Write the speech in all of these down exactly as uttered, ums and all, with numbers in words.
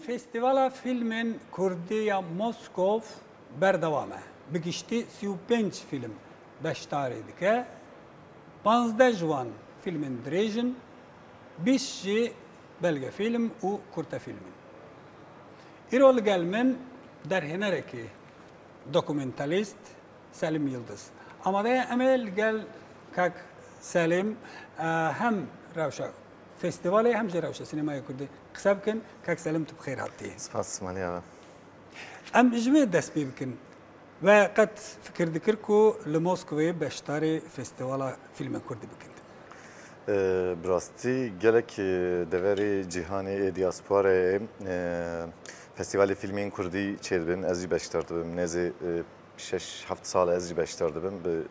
Festîvala Fîlmên Kurdî ya Moskov berdewam e. Bi giştî sî û pênc fîlm beşdarî dike. Panzdeh ji wan fîlmên dirêj in, bîst jî belgefîlm û kurtefîlm in. Îro li gel min derhênerekî dokumentalîst Selim Yildiz. Amade ye em ê li gel kak Selim, e, hem rewşa festîvalê hem jî rewşa sînemaya kurdî qise bikin. Kak Selim, tu bi xêr hatî. Spas, Maliya. Em ji wê dest pê bikin. We qet fikir dikir ku li Moskovê beşdarî Festîvala Fîlmên Kurdî bikin? E, bi rastî gelek, e, deverê cîhanê ê diasporayê, e, Festîvalê Fîlmên Kurdî çêdibin. Ez jî beşdar dibim. Nêzî, e, şeş heft sal e ez jî beşdar dibim bi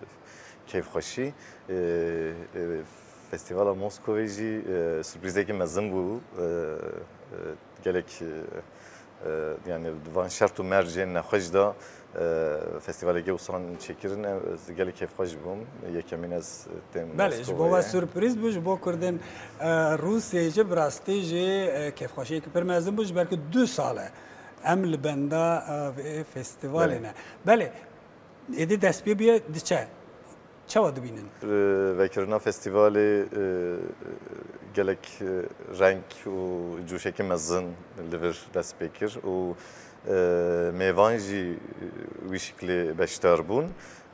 kêfxweşî. E, e, Festîvala Moskovê jî, e, surprîzekî mezin bû. E, e, gelek, e, e, yani di van şert û mercên nexweş de, e, festîvalekî wisa çêkirin, e, ez gelek kêfxweş bûm. Yekemîn ez têm Belê, ji Moskovê bo we ye. Surprîz bû, ji bo Kurdên, e, Rûsiyê jî bi rastî jî, e, kêfxweşiyekî pir mezin bû, ji ber ku du sal e em li benda, e, vê festîvalê Belê. ne. Belê, êdî dest pê bûye diçe. Çawa dibînin? Vekirina festîvalê, e, gelek, e, reng û coşekî mezin li vir dest pê kir û, e, mêvan jî, e, wî şiklê beşdar bûn.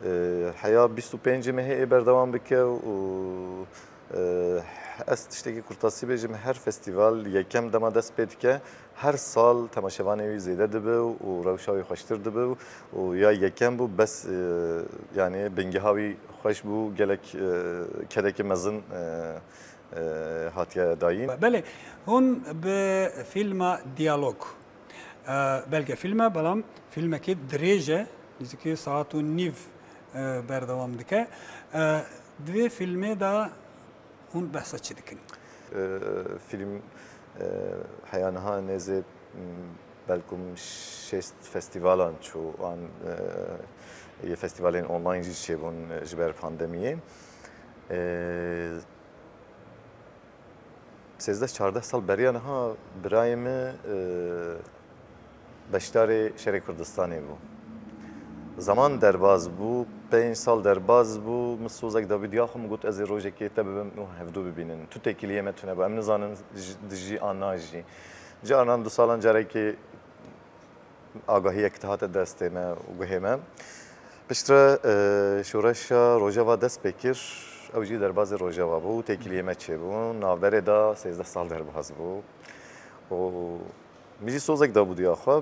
E, heya bîst û pêncê mehê ê berdewam bike û, e, ez tiştekî kurtasî bêjim, her festîval yekem dema dest pê dike, her sal temaşevanê wî zêde dibe û rewşa wî xweştir dibe û ya yekem bû, bes, e, yani bingeha wî xweş bû, gelek, e, kedekî mezin, e, e, hatiye dayîn. Belê, hûn bi fîlma Diyalog, e, belge fîlm e, belam fîlmekî dirêj e, nêzîkî saet û nîv, e, berdewam dike. E, di vê fîlmê de hûn behsa çi dikin? E, fîlm, e, heya niha nêzê, m, belkum şêst festîvalan çû, an, e, yê festîvalên online jî çêbûn, e, ji ber pandemiyê. E, sêzdeh çardeh sal beriya niha birayê min, e, beşdarê Şerê Kurdistanê bû. Zeman derbaz bû, pênc sal derbaz bû, min sozek da vîdiya xwe, min got, "Ez ê rojekê te bibim û hevdû bibînin. Tu têkiliyê me tune bû. Em nizanin ji-, dijî an najî." Carinan du salan carekê agahiyek dihate destê me û guhê me. Piştre, e, şoreşa Rojava dest pê kir, ew jî derbazê Rojava bû, têkiliyê me çêbû. Navberê de sêzdeh sal derbaz bû. Û min jî sozek dabû diya xwe.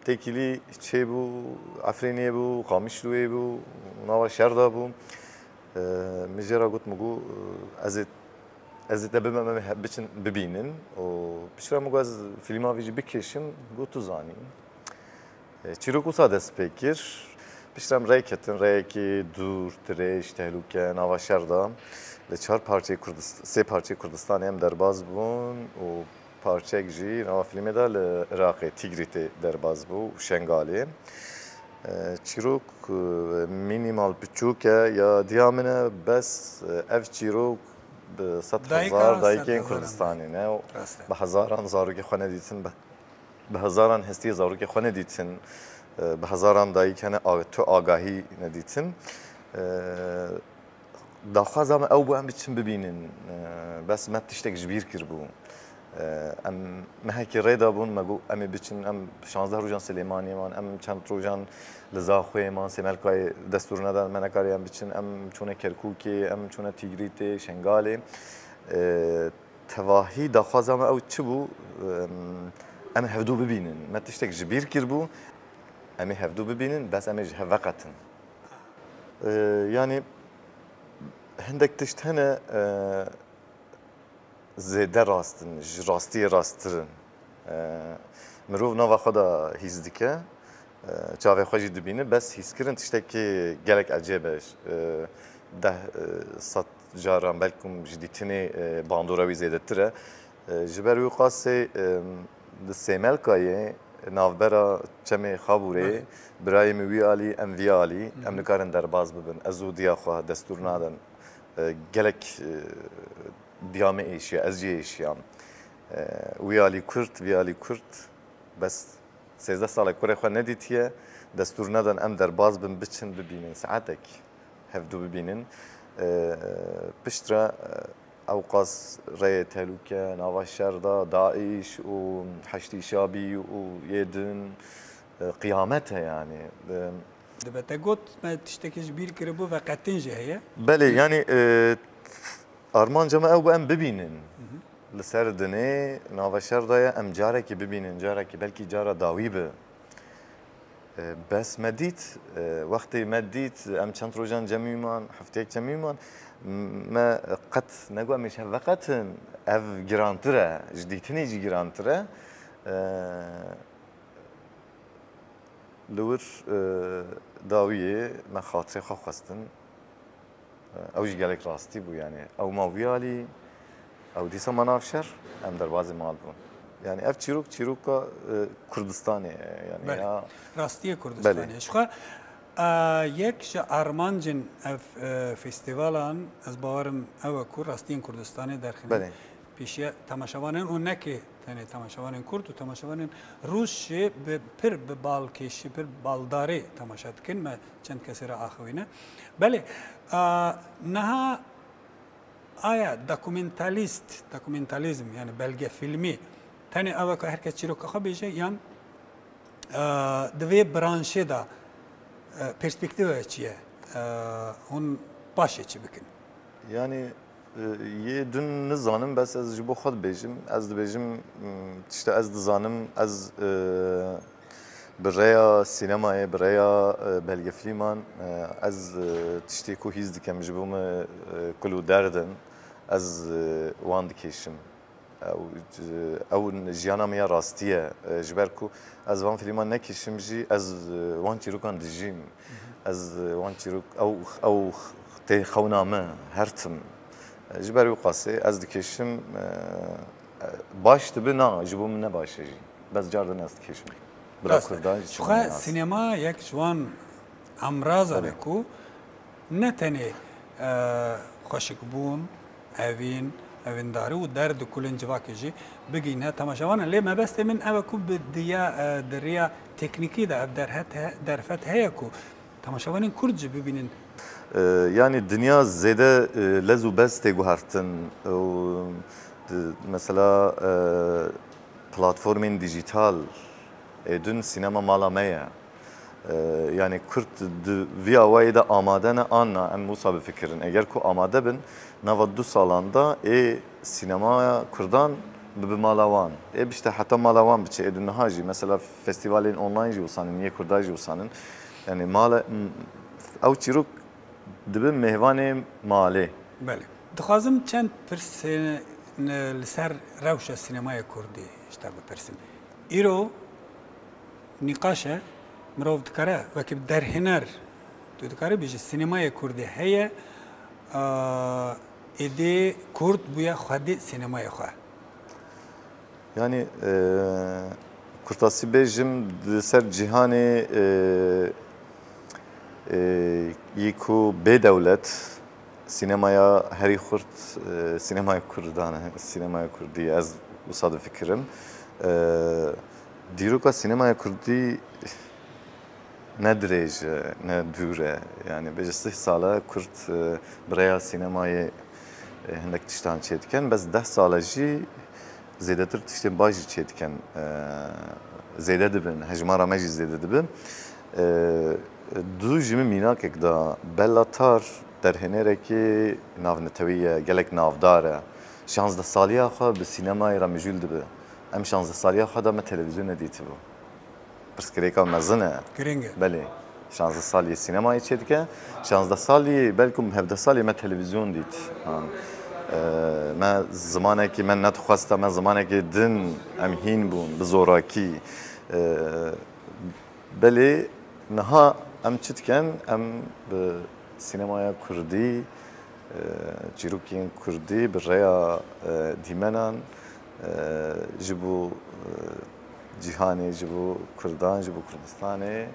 Têkilî çêbû, Efrînê bû, Qamişloyê bû, nava şer de bû. E, min jê re got, min got, e, ez ê, ez ê te bibim, em ê he-, biçin bibînin. Û piştre min got, ez fîlma vî jî bikêşim, got, tu zanî. E, çîrok wisa dest pê kir. Piştre em rê ketin, rêyekî dûr, dirêj, tehlûke, nava şer de. Li çar parçeyê Kurdist-, sê parçeyê Kurdistanê em derbaz bûn û parçeyek jî nava fîlmê de li Iraqê, Tîgrîtê derbaz bû û Şengalê. E, çîrok, e, mînîmal piçûk e, ya diya min e, bes, e, ev çîrok bi sed Dayika hezar dayikên sedhezaran Kurdistanê ne. Rast e. Bi hezaran zarokê xwe nedîtin, bi, bi hezaran hestiyê zarokê xwe nedîtin, e, bi hezaran dayik hene a-, tu agahî nedîtin. E, Daxwaza me ew bû, em biçin bibînin. E, bes me tiştek ji bîr kiribû. E, em mehekî rê de bûn, me got, em ê biçin, em şazdeh rojan Silêmaniyê man, em çend rojan li Zaxoyê man, Sêmelkayê destûr nedan, me nekarî em biçin, em çûne Kerkûkê, em çûne Tîgrîtê, Şengalê. E, tevahî daxwaza me ew çi bû? E, em hevdû bibînin. Me tiştek ji bîr kiribû, em ê hevdû bibînin, bes em ê ji hev veqetin. E, yanî hindek tişt hene, e, zêde rast in, ji rastiyê rasttir in. E, mirov nava xwe de hîs dike, e, çavê xwe jî dibîne, bes hîskirin tiştekî gelek ecêb e. E, deh, e, sed caran belkum ji dîtinê, e, bandora wî zêdetir e. E, ji ber wî qasê, e, di Sêmelkayê navbera Çemê Xabûrê, Belê. Birayê min wî alî, em vî alî, Hı hı. em nikarin derbaz bibin. Ez û diya xwe destûr nadin. E, gelek, e, diya min êşiya, ez jî êşiyam. Wî alî Kurd, vî alî Kurd, bes sêzdeh sal e kurê xwe nedîtiye, destûr nedan em derbaz bin, biçin, bibînin, saetek hevdu bibînin. Piştre ewqas reyê tehlûke nava şer de, DAIŞ û Heşdî Şabî û yê din, qiyamet e yani. Dibe te got, me tiştekî ji bîr kiribû, veqetin jî heye. Belê, yani, armanca me ew bû em bibînin. Li ser dinê nava şer de ye, em carekî bibînin, carekî belkî cara dawî bi. E, bes me dît, e, wextê me dît, em çend rojan cemî man, hefteyek cemî man, m-, me qet negot em ê ji hev veqetin, ev girantir e, ji dîtinê jî girantir e. E, Li wir, e, dawiyê me xatirê xwe xwestin. E, ew jî gelek rastî bû, yani ew ma wî alî, ew dîsa ma nav şer, em derbazê mal bûn. Yani ev çîrok, çîroka, e, Kurdistanê ye, yani Belê. ya. Rastiyê Kurdistanê. Belê. Ji xwe, e, yek ji armancên ev, e, festîvalan, ez bawerim ew e ku rastiyên Kurdistanê derxîne. Belê. Pêşiya temaşevanên û neke tenê temaşevanên Kurd û temaşevanên Rûs jî bi pir bi balkêşî, pir baldarî temaşe dikin. Me çend kesê re axivîne. Belê, a, niha aya dokumentalîst, dokumentalîzm, yani belgefîlmî, tenê ew e ku her kes çîroka xwe bêje yan, e, di vê branşê de, e, perspektîva çi ye? E, hûn paşê çi bikin? Yani, e, yê din nizanim, bes ez ji bo xwe dibêjim. Ez dibêjim, m, tişta ez dizanim, ez, e, bi rêya sînemayê, bi rêya, e, belgefîlman, e, ez, e, tiştê ku hîs dikim ji bo min, e, kul û derd in, ez, e, wan dikêşim. Ew, ew jiyana min ya rastî ye. E, ji ber ku ez van fîlman nekişim jî, ez, e, wan çîrokan dijîm. Ez, e, wan çîrok, ew, ew tê xewna min, her tim. E, ji ber wî qasê ez dikêşim, e, e, baş dibe, na, ji bo min ne baş e jî. Bes car din ez dikêşim. Bila Rast e. Kurdan jî Ji çi xwe nas. Sînema yek ji wan amrazan e Tabii. ku ne tenê, e, xweşikbûn, evîn, evîndarî û derd û kulên civakê jî bigihîne temaşevanan. Lê mebestê min ew e ku bi diya, e, di riya teknîkî de ev derhet he-, derfet heye ku temaşevanên Kurd jî bibînin. E, yani dinya zêde, e, lez û bez tê guhertin û di, mesela, e, platformên dîjîtal, êdin sînema mala me ye. E, yani Kurd di vî awayê de amade ne, an na, em wisa bifikirin. Eger ku amade bin, nava du salan de ê sînemaya Kurdan bibe mala wan. Ê bişte heta mala wan biçe. Êdin niha jî, mesela festîvalên online jî wisa nin, yê Kurda jî wisa nin. Yani mala, m-, ew çîrok dibe mêvanê malê. Belê. Dixwazim çend pirsên li ser rewşa sînemaya Kurdî ji te bipirsim. Îro nîqaş e, mirov dikare wekî bi derhêner, tu dikarî bêjî sînemaya Kurdî heye, a, êdî Kurd bûye xwedî sînemaya xwe. Yani, e, kurtasî bêjim, di ser cîhanê, e, e, yê ku bê dewlet, sînemaya herî xurt, e, sînemaya Kurdan e, sînemaya Kurdî, ez wisa difikirim. E, dîroka sînemaya Kurdî ne dirêj e, ne dûr e. Yani bêje sih sal e Kurd, e, bi rêya sînemayê, e, hindek tiştan çêdikin. Bes deh sal e jî zêdetir tiştên baş jî çêdikin. E, zêde dibin, hejmara me jî zêde dibin. E, du ji min mînakek da, Bella Tar derhênerekî navnetewî ye, gelek navdar e. Şazdeh saliya xwe bi sînemayê re mijûl dibe. Em şazdeh saliya xwe de me televîzyon nedîtibû. Pirsgirêka mezin e. Giring e. Belê. Şazdeh salî sînemayê çêdike. Şazdeh salî, belkum hevdeh salî me televîzyon dît. Ha. E, me zimanekî me nedixwesta, me zimanekî din em hîn bûn, bi zorakî. E, belê niha em çi dikin? Em bi sînemaya Kurdî, e, çîrokên Kurdî bi rêya, e, dîmenan, e, ji bo, e, cîhanê, ji bo Kurdan, ji bo Kurdistanê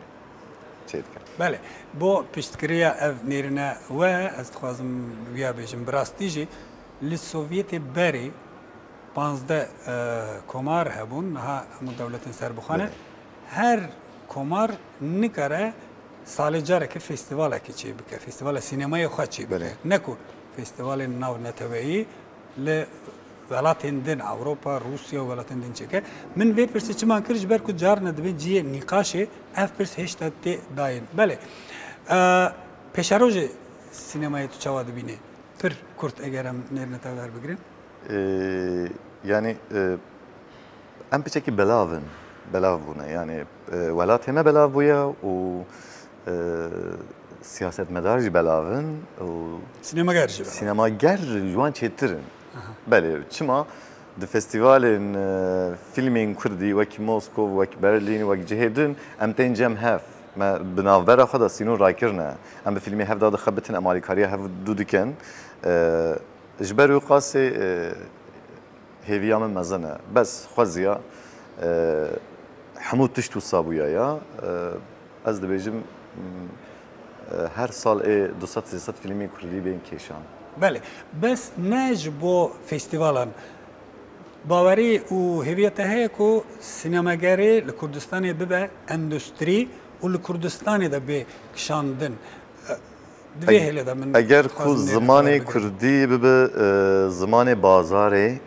çêdikin. Belê, bo piştgiriya ev nêrîna we, ez dixwazim wiya bêjim, bi rastî jî li Sovyetê berê panzdeh e, komar hebûn, niha hemû dewletên serbixwe ne. Belê. Her komar nikare salê carekê festîvalekê çêbike, festîvala sînemayê xwe çêbike. Belê. Ne ku festîvalên navneteweyî li welatên din, Ewropa, Rûsya û welatên din çêke. Min vê pirsê çima kir, ji ber ku carna dibê cihê nîqaşê, ev pirs hêşta tê dayîn. Belê. E, pêşerojê sînemayê tu çawa dibînî? Pir kurt eger em nêrine te ver bigirin. Ee, yani, e, em piçekî belav in, belav bûne. Yani, e, welatê me belav bûye û, e, siyasetmedar jî belav in û Sînemager jî belav. Sînemager ji wan çêtir in. Aha. Belê, çima? Di festîvalên, e, fîlmên kurdî wekî Moskov, wekî Berlîn, wekî cihê din em tên cem hev. Me bi navbera xwe de sînor rakirine. Em bi fîlmê hev de dixebitin, em alîkariya hev dû dikin. E, Ji ber wî qasê, e, hêviya min mezin e. Bes xweziya, e, hemû tişt wisa bûya ya. E, ez dibêjim, m, e, her sal ê du sed sê sed fîlmên kurdî bên kêşan. Belê. Bes ne ji bo festîvalan. Bawerî û hêviya te heye ku sînemagerê li Kurdistanê bibe endustrî û li Kurdistanê de bê kişandin. E, Di vê hêlê de min Eger ku dixwazim nêrîna zimanê te bigirim. Kurdî bibe, e, zimanê bazarê,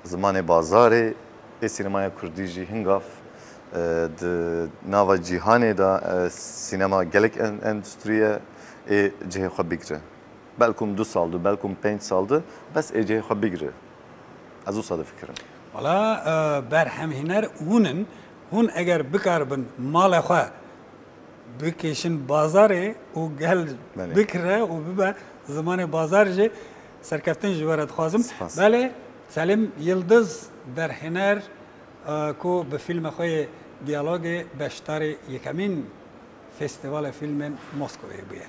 zimanê bazarê, ê sînemaya kurdî jî hingav, e, di nava cîhanê de, e, sînema gelek en-, endustriye ê cihê xwe bigire. Belkum du sal di, belkum pênc sal di, bes ê cihê xwe bigire. Ez wisa difikirim. Wala, e, berhemhîner hûn in. Hûn eger bikaribin mala xwe bikêşin bazarê û gel Belê. Bikire û bibe zimanê bazar jî, serkeftin ji we re dixwazim. Spas. Belê, Selim Yildiz derhêner, e, ku bi fîlma xwe yê diyalogê beşdarê yekemîn Festîvala Fîlmên Moskovê bûye.